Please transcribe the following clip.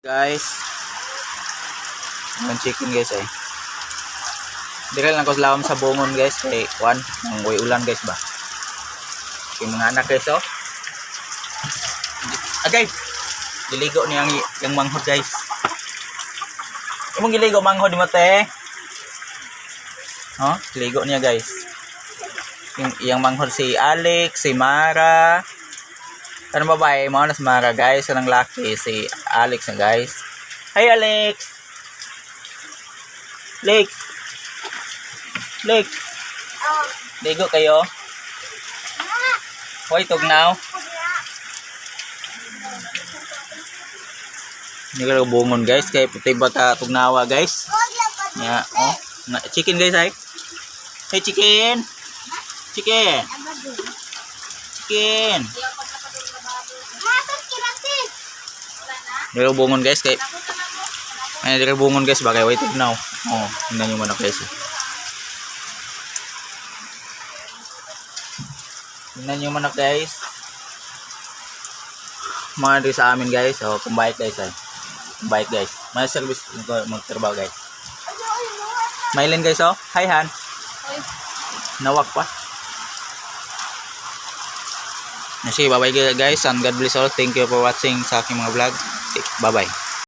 Guys. Ang chicken, guys, eh. Dire lang ko sa lawom sa bungon, guys, kay kuan, ang way ulan, guys, ba. Yung mga anak, guys, oh. Agay. Giligo niya ang yung manghod, guys. Imong giligo manghod mo, te. Oh, giligo niya, guys. Yung iyang manghod si Alex, si Mara. Kanang babae, mao na si Mara, guys, kanang laki si Alex na, guys. Hi, Alex. Lex. Lex. Ligo kayo. Hoy, tugnaw. Hindi ka bungon, guys, kay puti ba ta tugnawa, guys. Ya, oh. Na, chicken, guys, ay. Hey, chicken. Chicken. Chicken. Hindi bungon, guys, kay ay, hindi bungon, guys, bagay wait tugnaw. Oh, tingnan niyo manok, guys, eh. Tingnan niyo manok, guys. Mga dito sa amin, guys. Oh, kumbait, guys, ay. Kumbait, guys. May service ko magtrabaho, guys. Mailin, guys, oh. Hi, Han. Nawak pa. Sige, bye-bye, guys, and God bless all. Thank you for watching sa aking mga vlog. Bye-bye.